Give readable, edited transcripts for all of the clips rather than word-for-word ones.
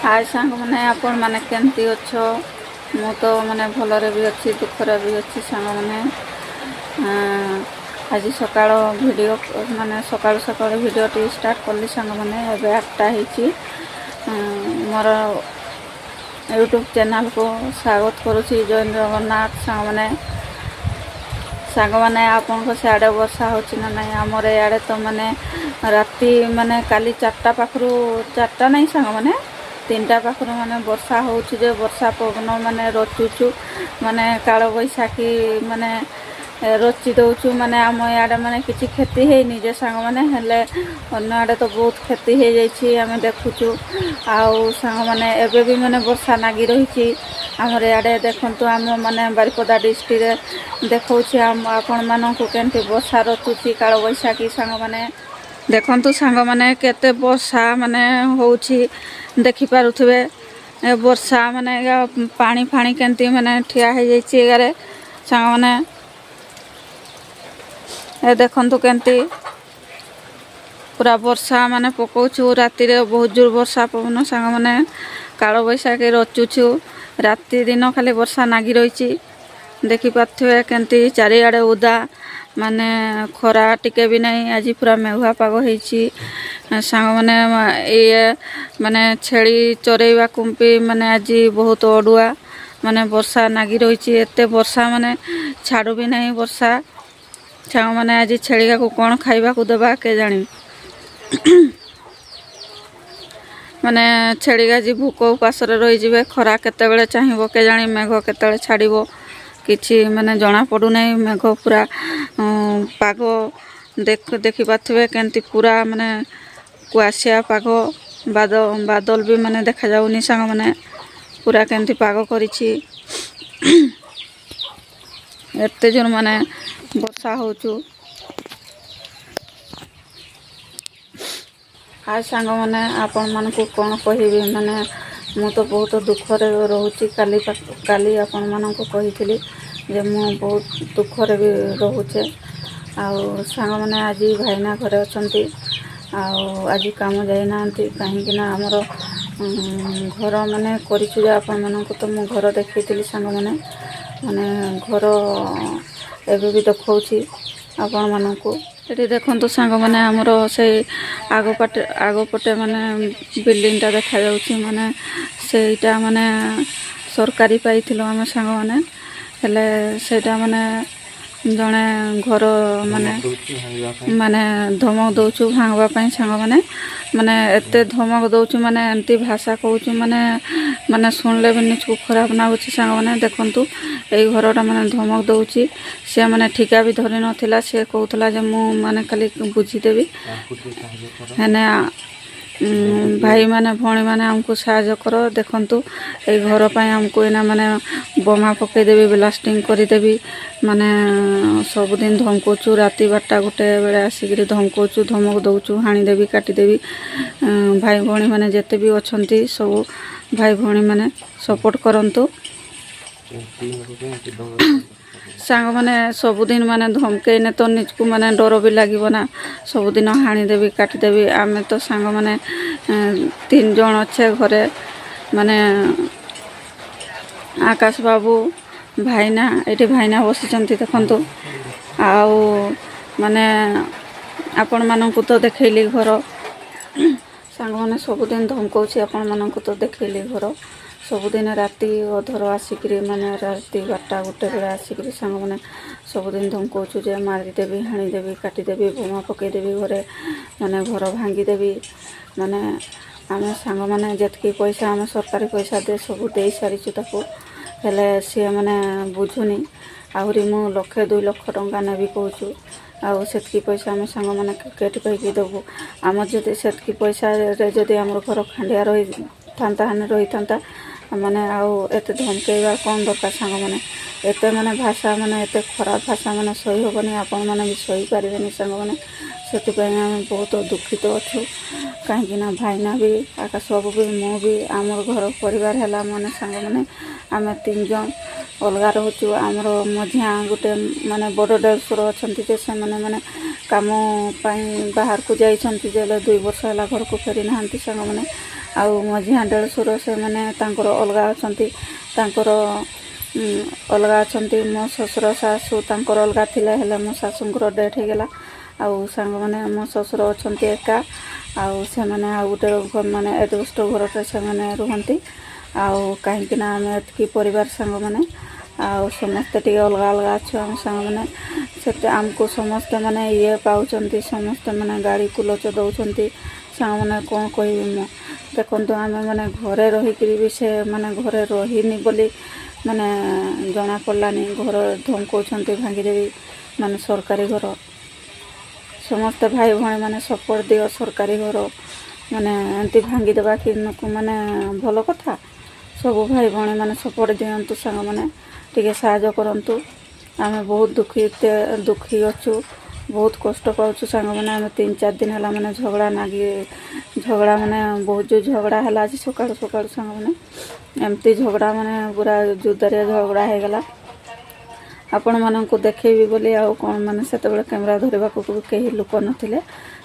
ହାଏ ସାଙ୍ଗମାନେ, ଆପଣମାନେ କେମିତି ଅଛ? ମୁଁ ତ ମାନେ ଭଲରେ ବି ଅଛି, ଦୁଃଖରେ ବି ଅଛି ସାଙ୍ଗମାନେ। ଆଜି ସକାଳ ଭିଡ଼ିଓ, ମାନେ ସକାଳୁ ସକାଳୁ ଭିଡ଼ିଓଟି ଷ୍ଟାର୍ଟ କଲି ସାଙ୍ଗମାନେ। ଏବେ 8ଟା ହେଇଛି। ମୋର ୟୁଟ୍ୟୁବ୍ ଚ୍ୟାନେଲ୍କୁ ସ୍ୱାଗତ କରୁଛି। ଜୟ ଜଗନ୍ନାଥ ସାଙ୍ଗମାନେ। ସାଙ୍ଗମାନେ, ଆପଣଙ୍କ ସିଆଡ଼େ ବର୍ଷା ହେଉଛି ନା ନାହିଁ? ଆମର ଇଆଡ଼େ ତ ମାନେ ରାତି ମାନେ କାଲି 4ଟା ପାଖରୁ, 4ଟା ନାହିଁ ସାଙ୍ଗମାନେ, 3ଟା ପାଖରୁ ମାନେ ବର୍ଷା ହେଉଛି ଯେ ବର୍ଷା ପବନ ମାନେ ରଚୁଛୁ, ମାନେ କାଳବୈଶାଖୀ ମାନେ ରଚି ଦେଉଛୁ। ମାନେ ଆମ ଇଆଡ଼େ ମାନେ କିଛି କ୍ଷତି ହେଇନି ଯେ ସାଙ୍ଗମାନେ, ହେଲେ ଅନ୍ୟ ଆଡ଼େ ତ ବହୁତ କ୍ଷତି ହେଇଯାଇଛି, ଆମେ ଦେଖୁଛୁ। ଆଉ ସାଙ୍ଗମାନେ, ଏବେ ବି ମାନେ ବର୍ଷା ଲାଗି ରହିଛି ଆମର ଇଆଡ଼େ। ଦେଖନ୍ତୁ, ଆମ ମାନେ ବାରିପଦା ଡିଷ୍ଟ୍ରିକ୍ଟରେ ଦେଖାଉଛି ଆମ ଆପଣମାନଙ୍କୁ କେମିତି ବର୍ଷା ରଚୁଛି କାଳବୈଶାଖୀ। ସାଙ୍ଗମାନେ, ଦେଖନ୍ତୁ ସାଙ୍ଗମାନେ, କେତେ ବର୍ଷା ମାନେ ହେଉଛି, ଦେଖିପାରୁଥିବେ। ଏ ବର୍ଷା ମାନେ ପାଣି ଫାଣି କେମିତି ମାନେ ଠିଆ ହେଇଯାଇଛି ଏଗାରେ। ସାଙ୍ଗମାନେ, ଏ ଦେଖନ୍ତୁ କେମିତି ପୁରା ବର୍ଷା ମାନେ ପକଉଛୁ। ରାତିରେ ବହୁତ ଜୋର ବର୍ଷା ପବନ ସାଙ୍ଗମାନେ, କାଳବୈଶାଖୀ ରଚୁଛୁ। ରାତି ଦିନ ଖାଲି ବର୍ଷା ନାଗି ରହିଛି। ଦେଖିପାରୁଥିବେ କେମିତି ଚାରିଆଡ଼େ ଓଦା, ମାନେ ଖରା ଟିକେ ବି ନାହିଁ। ଆଜି ପୁରା ମେଘୁଆ ପାଗ ହେଇଛି ସାଙ୍ଗମାନେ। ଇଏ ମାନେ ଛେଳି ଚରେଇବାକୁ ବି ମାନେ ଆଜି ବହୁତ ଅଡ଼ୁଆ। ମାନେ ବର୍ଷା ନାଗି ରହିଛି, ଏତେ ବର୍ଷା ମାନେ ଛାଡ଼ୁ ବି ନାହିଁ ବର୍ଷା। ସାଙ୍ଗମାନେ, ଆଜି ଛେଳିଗାକୁ କ'ଣ ଖାଇବାକୁ ଦେବା କେଜାଣି? ମାନେ ଛେଳି ଆଜି ଭୋକ ଉପାସରେ ରହିଯିବେ। ଖରା କେତେବେଳେ ଚାହିଁବ କେଜାଣି, ମେଘ କେତେବେଳେ ଛାଡ଼ିବ, କିଛି ମାନେ ଜଣା ପଡ଼ୁନାହିଁ। ମେଘ ପୁରା ପାଗ ଦେଖିପାରୁଥିବେ କେମିତି ପୁରା ମାନେ କୁଆସିଆ ପାଗ, ବାଦଲ ବି ମାନେ ଦେଖାଯାଉନି ସାଙ୍ଗମାନେ। ପୁରା କେମିତି ପାଗ କରିଛି, ଏତେ ଜୋର ମାନେ ବର୍ଷା ହେଉଛୁ। ହାଏ ସାଙ୍ଗମାନେ, ଆପଣମାନଙ୍କୁ କ'ଣ କହିବି? ମାନେ ମୁଁ ତ ବହୁତ ଦୁଃଖରେ ରହୁଛି। କାଲି କାଲି ଆପଣମାନଙ୍କୁ କହିଥିଲି ଯେ ମୁଁ ବହୁତ ଦୁଃଖରେ ବି ରହୁଛେ। ଆଉ ସାଙ୍ଗମାନେ, ଆଜି ଭାଇନା ଘରେ ଅଛନ୍ତି ଆଉ ଆଜି କାମ ଯାଇନାହାନ୍ତି, କାହିଁକିନା ଆମର ଘର ମାନେ କରିଛୁ ଯେ ଆପଣମାନଙ୍କୁ ତ ମୁଁ ଘର ଦେଖେଇଥିଲି ସାଙ୍ଗମାନେ। ମାନେ ଘର ଏବେ ବି ଦେଖାଉଛି ଆପଣମାନଙ୍କୁ। ଏଠି ଦେଖନ୍ତୁ ସାଙ୍ଗମାନେ, ଆମର ସେଇ ଆଗ ପଟେ ଆଗ ପଟେ ମାନେ ବିଲ୍ଡିଂଟା ଦେଖାଯାଉଛି। ମାନେ ସେଇଟା ମାନେ ସରକାରୀ ପାଇଥିଲୁ ଆମେ ସାଙ୍ଗମାନେ, ହେଲେ ସେଇଟା ମାନେ ଜଣେ ଘର ମାନେ ମାନେ ଧମକ ଦେଉଛୁ ଭାଙ୍ଗବା ପାଇଁ ସାଙ୍ଗମାନେ। ମାନେ ଏତେ ଧମକ ଦେଉଛୁ, ମାନେ ଏମିତି ଭାଷା କହୁଛୁ, ମାନେ ମାନେ ଶୁଣିଲେ ବି ନିଜକୁ ଖରାପ ଲାଗୁଛି ସାଙ୍ଗମାନେ। ଦେଖନ୍ତୁ, ଏଇ ଘରଟା ମାନେ ଧମକ ଦେଉଛି। ସେ ମାନେ ଠିକା ବି ଧରି ନଥିଲା। ସେ କହୁଥିଲା ଯେ ମୁଁ ମାନେ ଖାଲି ବୁଝିଦେବି। ହେନେ ଭାଇମାନେ ଭଉଣୀମାନେ, ଆମକୁ ସାହାଯ୍ୟ କର। ଦେଖନ୍ତୁ, ଏଇ ଘର ପାଇଁ ଆମକୁ ଏଇନା ମାନେ ବୋମା ପକେଇଦେବି, ବ୍ଲାଷ୍ଟିଂ କରିଦେବି, ମାନେ ସବୁଦିନ ଧମକଉଛୁ। ରାତି 12ଟା 1 ବେଳେ ଆସିକିରି ଧମକଉଛୁ, ଧମକ ଦେଉଛୁ, ହାଣିଦେବି, କାଟିଦେବି। ଭାଇ ଭଉଣୀମାନେ ଯେତେ ବି ଅଛନ୍ତି, ସବୁ ଭାଇ ଭଉଣୀମାନେ ସପୋର୍ଟ କରନ୍ତୁ ସାଙ୍ଗମାନେ। ସବୁଦିନ ମାନେ ଧମକେଇନେ ତ ନିଜକୁ ମାନେ ଡର ବି ଲାଗିବ ନା। ସବୁଦିନ ହାଣିଦେବି, କାଟିଦେବି। ଆମେ ତ ସାଙ୍ଗମାନେ ତିନି ଜଣ ଅଛେ ଘରେ, ମାନେ ଆକାଶ ବାବୁ, ଭାଇନା, ଏଇଠି ଭାଇନା ବସିଛନ୍ତି ଦେଖନ୍ତୁ। ଆଉ ମାନେ ଆପଣମାନଙ୍କୁ ତ ଦେଖେଇଲି ଘର ସାଙ୍ଗମାନେ। ସବୁଦିନ ଧମକଉଛି, ଆପଣମାନଙ୍କୁ ତ ଦେଖେଇଲି ଘର। ସବୁଦିନ ରାତି ଅଧର ଆସିକିରି, ମାନେ ରାତି 12ଟା 1 ବେଳେ ଆସିକିରି ସାଙ୍ଗମାନେ ସବୁଦିନ ଧମକଉଛୁ ଯେ ମାରିଦେବି, ହାଣିଦେବି, କାଟିଦେବି, ବୋମା ପକେଇଦେବି ଘରେ, ମାନେ ଘର ଭାଙ୍ଗିଦେବି। ମାନେ ଆମେ ସାଙ୍ଗମାନେ ଯେତିକି ପଇସା ଆମେ ସରକାରୀ ପଇସା ଦେ ସବୁ ଦେଇସାରିଛୁ ତାକୁ, ହେଲେ ସିଏ ମାନେ ବୁଝୁନି। ଆହୁରି ମୁଁ ଲକ୍ଷେ 2 ଲକ୍ଷ ଟଙ୍କା ନେବି କହୁଛୁ। ଆଉ ସେତିକି ପଇସା ଆମେ ସାଙ୍ଗମାନେ କେଠି ପାଇକି ଦେବୁ? ଆମର ଯଦି ସେତିକି ପଇସାରେ ଯଦି ଆମର ଘର ଖାଣ୍ଡିଆ ରହିଥାନ୍ତା, ହେନେ ରହିଥାନ୍ତା, ମାନେ ଆଉ ଏତେ ଧମକେଇବା କ'ଣ ଦରକାର ସାଙ୍ଗମାନେ? ଏତେ ମାନେ ଭାଷା, ମାନେ ଏତେ ଖରାପ ଭାଷା ମାନେ ସହି ହେବନି, ଆପଣମାନେ ବି ସହିପାରିବେନି ସାଙ୍ଗମାନେ। ସେଥିପାଇଁ ଆମେ ବହୁତ ଦୁଃଖିତ ଅଛୁ, କାହିଁକିନା ଭାଇନା ବି, ଆକାଶ ବାବୁ ବି, ମୁଁ ବି, ଆମର ଘର ପରିବାର ହେଲା ମାନେ ସାଙ୍ଗମାନେ ଆମେ ତିନି ଜଣ ଅଲଗା ରହୁଛୁ। ଆମର ମଝିଆ ଗୋଟେ ମାନେ ବଡ଼ ଦେଢ଼ଶୁର ଅଛନ୍ତି ଯେ ସେମାନେ ମାନେ କାମ ପାଇଁ ବାହାରକୁ ଯାଇଛନ୍ତି ଯେ 2 ବର୍ଷ ହେଲା ଘରକୁ ଫେରି ନାହାନ୍ତି ସାଙ୍ଗମାନେ। ଆଉ ମଝିଆ ଦେଢ଼ଶୁର ସେମାନେ ତାଙ୍କର ଅଲଗା ଅଛନ୍ତି, ତାଙ୍କର ଅଲଗା ଅଛନ୍ତି। ମୋ ଶ୍ୱଶୁର ଶାଶୁ ତାଙ୍କର ଅଲଗା ଥିଲେ, ହେଲେ ମୋ ଶାଶୁଙ୍କର ଡେଥ୍ ହେଇଗଲା। ଆଉ ସାଙ୍ଗମାନେ, ମୋ ଶ୍ୱଶୁର ଅଛନ୍ତି ଏକା। ଆଉ ସେମାନେ ଆଉ ଗୋଟେ ମାନେ ଏଜବେଷ୍ଟ ଘରଟା ସେମାନେ ରୁହନ୍ତି। ଆଉ କାହିଁକି ନା ଆମେ ଏତିକି ପରିବାର ସାଙ୍ଗମାନେ, ଆଉ ସମସ୍ତେ ଟିକେ ଅଲଗା ଅଲଗା ଅଛୁ ଆମ ସାଙ୍ଗମାନେ। ସେତେ ଆମକୁ ସମସ୍ତେ ମାନେ ଇଏ ପାଉଛନ୍ତି, ସମସ୍ତେ ମାନେ ଗାଳି ଗୁଲଜ ଦେଉଛନ୍ତି। ସାଙ୍ଗମାନେ, କ'ଣ କହିବି ମୁଁ? ଦେଖନ୍ତୁ, ଆମେ ମାନେ ଘରେ ରହିକିରି ବି ସେ ମାନେ ଘରେ ରହିନି ବୋଲି ମାନେ ଜଣା ପଡ଼ିଲାନି। ଘର ଧମକଉଛନ୍ତି ଭାଙ୍ଗିଦେବି, ମାନେ ସରକାରୀ ଘର। ସମସ୍ତେ ଭାଇ ଭଉଣୀମାନେ ସପୋର୍ଟ ଦିଅ। ସରକାରୀ ଘର ମାନେ ଏମିତି ଭାଙ୍ଗିଦେବା କି ମାନେ ଭଲ କଥା? ସବୁ ଭାଇ ଭଉଣୀମାନେ ସପୋର୍ଟ ଦିଅନ୍ତୁ ସାଙ୍ଗମାନେ, ଟିକେ ସାହାଯ୍ୟ କରନ୍ତୁ। ଆମେ ବହୁତ ଦୁଃଖୀ, ଦୁଃଖୀ ଅଛୁ, ବହୁତ କଷ୍ଟ ପାଉଛୁ ସାଙ୍ଗମାନେ। ଆମେ 3-4 ଦିନ ହେଲା ମାନେ ଝଗଡ଼ା ନାଗି, ଝଗଡ଼ା ମାନେ ବହୁତ ଯେଉଁ ଝଗଡ଼ା ହେଲା ଆଜି ସକାଳୁ ସକାଳୁ ସାଙ୍ଗମାନେ, ଏମିତି ଝଗଡ଼ା ମାନେ ପୁରା ଜୋରଦାରିଆ ଝଗଡ଼ା ହେଇଗଲା। ଆପଣମାନଙ୍କୁ ଦେଖେଇବି ବୋଲି ଆଉ କ'ଣ ମାନେ ସେତେବେଳେ କ୍ୟାମେରା ଧରିବାକୁ ବି କେହି ଲୋକ ନଥିଲେ,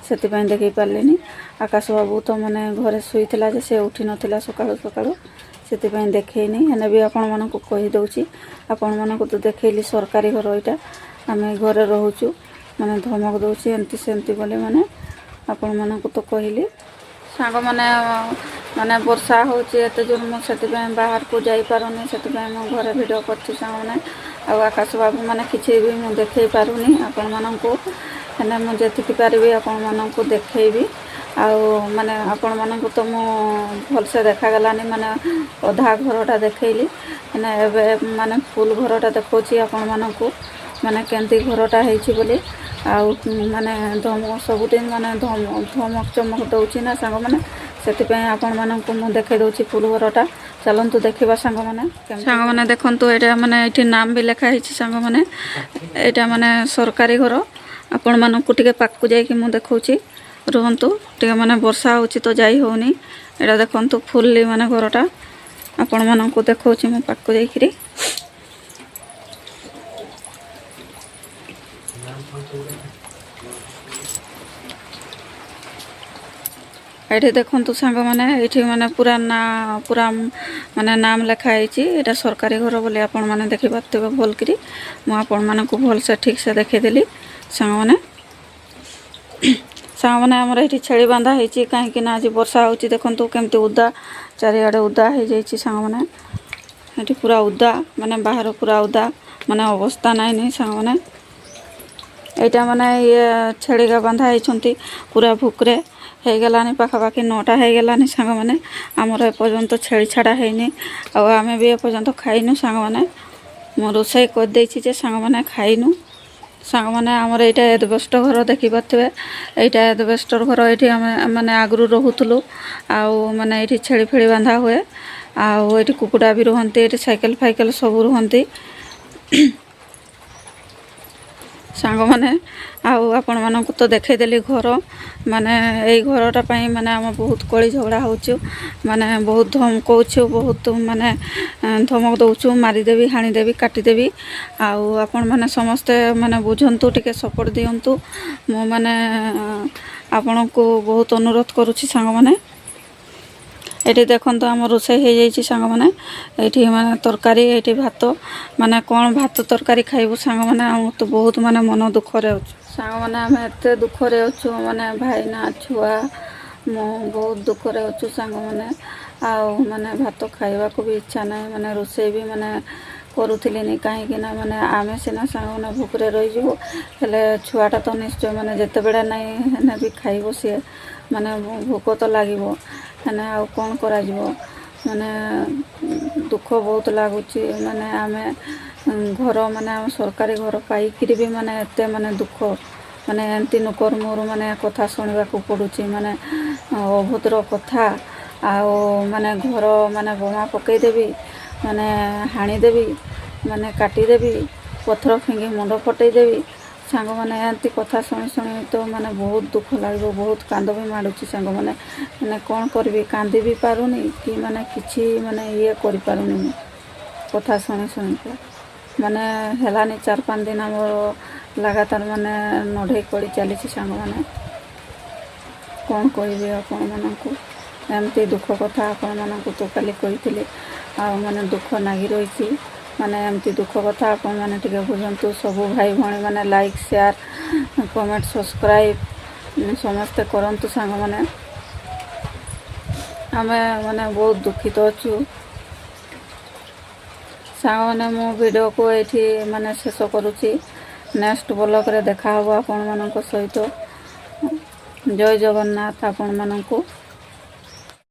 ସେଥିପାଇଁ ଦେଖେଇ ପାରିଲିନି। ଆକାଶ ବାବୁ ତ ମାନେ ଘରେ ଶୋଇଥିଲା ଯେ ସେ ଉଠି ନଥିଲା ସକାଳୁ ସକାଳୁ, ସେଥିପାଇଁ ଦେଖେଇନି। ହେଲେ ବି ଆପଣମାନଙ୍କୁ କହିଦେଉଛି, ଆପଣମାନଙ୍କୁ ତ ଦେଖେଇଲି। ସରକାରୀ ଘର ଏଇଟା, ଆମେ ଘରେ ରହୁଛୁ। ମାନେ ଧମକ ଦେଉଛି ଏମିତି ସେମିତି ବୋଲି ମାନେ ଆପଣମାନଙ୍କୁ ତ କହିଲି। ସାଙ୍ଗମାନେ, ମାନେ ବର୍ଷା ହେଉଛି ଏତେ ଜୋର, ମୁଁ ସେଥିପାଇଁ ବାହାରକୁ ଯାଇପାରୁନି। ସେଥିପାଇଁ ମୁଁ ଘରେ ଭିଡ଼ିଓ କରୁଛି ସାଙ୍ଗମାନେ। ଆଉ ଆକାଶ ବାବୁ ମାନେ କିଛି ବି ମୁଁ ଦେଖେଇ ପାରୁନି ଆପଣମାନଙ୍କୁ। ହେଲେ ମୁଁ ଯେତିକି ପାରିବି ଆପଣମାନଙ୍କୁ ଦେଖେଇବି। ଆଉ ମାନେ ଆପଣମାନଙ୍କୁ ତ ମୁଁ ଭଲସେ ଦେଖାଗଲାନି, ମାନେ ଅଧା ଘରଟା ଦେଖେଇଲି। ହେଲେ ଏବେ ମାନେ ଫୁଲ୍ ଘରଟା ଦେଖାଉଛି ଆପଣମାନଙ୍କୁ, ମାନେ କେମିତି ଘରଟା ହେଇଛି ବୋଲି। ଆଉ ମାନେ ଧମକ ସବୁଦିନ ମାନେ ଧମକ ଚମକ ଦେଉଛି ନା ସାଙ୍ଗମାନେ, ସେଥିପାଇଁ ଆପଣମାନଙ୍କୁ ମୁଁ ଦେଖେଇ ଦେଉଛି ଫୁଲ୍ ଘରଟା। ଚାଲନ୍ତୁ ଦେଖିବା ସାଙ୍ଗମାନେ। ସାଙ୍ଗମାନେ, ଦେଖନ୍ତୁ, ଏଇଟା ମାନେ ଏଇଠି ନାମ ବି ଲେଖା ହେଇଛି। ସାଙ୍ଗମାନେ, ଏଇଟା ମାନେ ସରକାରୀ ଘର। ଆପଣମାନଙ୍କୁ ଟିକେ ପାଖକୁ ଯାଇକି ମୁଁ ଦେଖାଉଛି, ରୁହନ୍ତୁ ଟିକେ। ମାନେ ବର୍ଷା ହେଉଛି ତ ଯାଇ ହେଉନି। ଏଇଟା ଦେଖନ୍ତୁ, ଫୁଲି ମାନେ ଘରଟା ଆପଣମାନଙ୍କୁ ଦେଖାଉଛି ମୁଁ ପାଖକୁ ଯାଇକିରି। ଏଇଠି ଦେଖନ୍ତୁ ସାଙ୍ଗମାନେ, ଏଇଠି ମାନେ ପୁରା ନା ପୁରା ମାନେ ନାମ ଲେଖା ହେଇଛି। ଏଇଟା ସରକାରୀ ଘର ବୋଲି ଆପଣମାନେ ଦେଖିପାରୁଥିବେ ଭଲକିରି। ମୁଁ ଆପଣମାନଙ୍କୁ ଭଲସେ ଠିକ୍ସେ ଦେଖେଇଦେଲି ସାଙ୍ଗମାନେ। ସାଙ୍ଗମାନେ, ଆମର ଏଇଠି ଛେଳି ବାନ୍ଧା ହେଇଛି, କାହିଁକି ନା ଆଜି ବର୍ଷା ହେଉଛି। ଦେଖନ୍ତୁ କେମିତି ଉଦା, ଚାରିଆଡ଼େ ଉଦା ହେଇଯାଇଛି ସାଙ୍ଗମାନେ। ଏଠି ପୁରା ଉଦା, ମାନେ ବାହାର ପୁରା ଉଦା, ମାନେ ଅବସ୍ଥା ନାଇଁନି ସାଙ୍ଗମାନେ। ଏଇଟା ମାନେ ଇଏ ଛେଳିକା ବାନ୍ଧା ହେଇଛନ୍ତି ପୁରା ଭୁକରେ। ହେଇଗଲାଣି ପାଖାପାଖି 9ଟା ହେଇଗଲାଣି ସାଙ୍ଗମାନେ, ଆମର ଏପର୍ଯ୍ୟନ୍ତ ଛେଳି ଛାଡ଼ା ହେଇନି। ଆଉ ଆମେ ବି ଏପର୍ଯ୍ୟନ୍ତ ଖାଇନୁ ସାଙ୍ଗମାନେ। ମୁଁ ରୋଷେଇ କରିଦେଇଛି ଯେ ସାଙ୍ଗମାନେ, ଖାଇନୁ। ସାଙ୍ଗମାନେ, ଆମର ଏଇଟା ଏଜବେଷ୍ଟ ଘର, ଦେଖିପାରୁଥିବେ। ଏଇଟା ଏଜବେଷ୍ଟର ଘର। ଏଇଠି ଆମେ ମାନେ ଆଗରୁ ରହୁଥିଲୁ। ଆଉ ମାନେ ଏଇଠି ଛେଳି ଫେଳି ବାନ୍ଧା ହୁଏ, ଆଉ ଏଇଠି କୁକୁଡ଼ା ବି ରୁହନ୍ତି, ଏଇଠି ସାଇକେଲ ଫାଇକେଲ ସବୁ ରୁହନ୍ତି ସାଙ୍ଗମାନେ। ଆଉ ଆପଣମାନଙ୍କୁ ତ ଦେଖେଇଦେଲି ଘର। ମାନେ ଏଇ ଘରଟା ପାଇଁ ମାନେ ଆମେ ବହୁତ କଳି ଝଗଡ଼ା ହେଉଛୁ, ମାନେ ବହୁତ ଧମକଉଛୁ, ବହୁତ ମାନେ ଧମକ ଦେଉଛୁ, ମାରିଦେବି, ହାଣିଦେବି, କାଟିଦେବି। ଆଉ ଆପଣମାନେ ସମସ୍ତେ ମାନେ ବୁଝନ୍ତୁ, ଟିକେ ସପୋର୍ଟ ଦିଅନ୍ତୁ। ମୁଁ ମାନେ ଆପଣଙ୍କୁ ବହୁତ ଅନୁରୋଧ କରୁଛି ସାଙ୍ଗମାନେ। ଏଇଠି ଦେଖନ୍ତୁ, ଆମ ରୋଷେଇ ହେଇଯାଇଛି ସାଙ୍ଗମାନେ। ଏଇଠି ମାନେ ତରକାରୀ, ଏଇଠି ଭାତ। ମାନେ କ'ଣ ଭାତ ତରକାରୀ ଖାଇବୁ ସାଙ୍ଗମାନେ? ଆମର ତ ବହୁତ ମାନେ ମନ ଦୁଃଖରେ ଅଛୁ ସାଙ୍ଗମାନେ। ଆମେ ଏତେ ଦୁଃଖରେ ଅଛୁ, ମାନେ ଭାଇନା, ଛୁଆ, ମୁଁ ବହୁତ ଦୁଃଖରେ ଅଛୁ ସାଙ୍ଗମାନେ। ଆଉ ମାନେ ଭାତ ଖାଇବାକୁ ବି ଇଚ୍ଛା ନାହିଁ, ମାନେ ରୋଷେଇ ବି ମାନେ କରୁଥିଲିନି, କାହିଁକି ନା ମାନେ ଆମେ ସିନା ସାଙ୍ଗମାନେ ଭୋକରେ ରହିଯିବୁ, ହେଲେ ଛୁଆଟା ତ ନିଶ୍ଚୟ ମାନେ ଯେତେବେଳେ ନାଇଁ ହେଲେ ବି ଖାଇବ ସିଏ, ମାନେ ଭୋକ ତ ଲାଗିବ। ମାନେ ଆଉ କ'ଣ କରାଯିବ? ମାନେ ଦୁଃଖ ବହୁତ ଲାଗୁଛି। ମାନେ ଆମେ ଘର ମାନେ ଆମ ସରକାରୀ ଘର ପାଇକିରି ବି ମାନେ ଏତେ ମାନେ ଦୁଃଖ, ମାନେ ଏମିତି ନୁକର ମୋର ମାନେ କଥା ଶୁଣିବାକୁ ପଡ଼ୁଛି, ମାନେ ଅଭଦ୍ର କଥା। ଆଉ ମାନେ ଘର ମାନେ ବୋମା ପକେଇଦେବି, ମାନେ ହାଣିଦେବି, ମାନେ କାଟିଦେବି, ପଥର ଫିଙ୍ଗି ମୁଣ୍ଡ ଫଟେଇଦେବି। ସାଙ୍ଗମାନେ, ଏମିତି କଥା ଶୁଣି ଶୁଣି ତ ମାନେ ବହୁତ ଦୁଃଖ ଲାଗିବ, ବହୁତ କାନ୍ଦ ବି ମାଡ଼ୁଛି ସାଙ୍ଗମାନେ। ମାନେ କ'ଣ କରିବି? କାନ୍ଦି ବି ପାରୁନି କି ମାନେ କିଛି ମାନେ ଇଏ କରିପାରୁନି ମୁଁ। କଥା ଶୁଣି ଶୁଣିକା ମାନେ ହେଲାନି 4-5 ଦିନ ଆମର ଲଗାତାର ମାନେ ନଢ଼େଇ କଳି ଚାଲିଛି ସାଙ୍ଗମାନେ। କ'ଣ କହିବି ଆପଣମାନଙ୍କୁ? ଏମିତି ଦୁଃଖ କଥା ଆପଣମାନଙ୍କୁ ତ କାଲି କହିଥିଲି। ଆଉ ମାନେ ଦୁଃଖ ନାଗି ରହିଛି। ମାନେ ଏମିତି ଦୁଃଖ କଥା, ଆପଣମାନେ ଟିକେ ବୁଝନ୍ତୁ। ସବୁ ଭାଇ ଭଉଣୀମାନେ ଲାଇକ୍, ସେୟାର, କମେଣ୍ଟ, ସବସ୍କ୍ରାଇବ୍ ସମସ୍ତେ କରନ୍ତୁ। ସାଙ୍ଗମାନେ, ଆମେ ମାନେ ବହୁତ ଦୁଃଖିତ ଅଛୁ। ସାଙ୍ଗମାନେ, ମୁଁ ଭିଡ଼ିଓକୁ ଏଇଠି ମାନେ ଶେଷ କରୁଛି। ନେକ୍ସଟ ବ୍ଲଗ୍ରେ ଦେଖା ହେବ ଆପଣମାନଙ୍କ ସହିତ। ଜୟ ଜଗନ୍ନାଥ ଆପଣମାନଙ୍କୁ।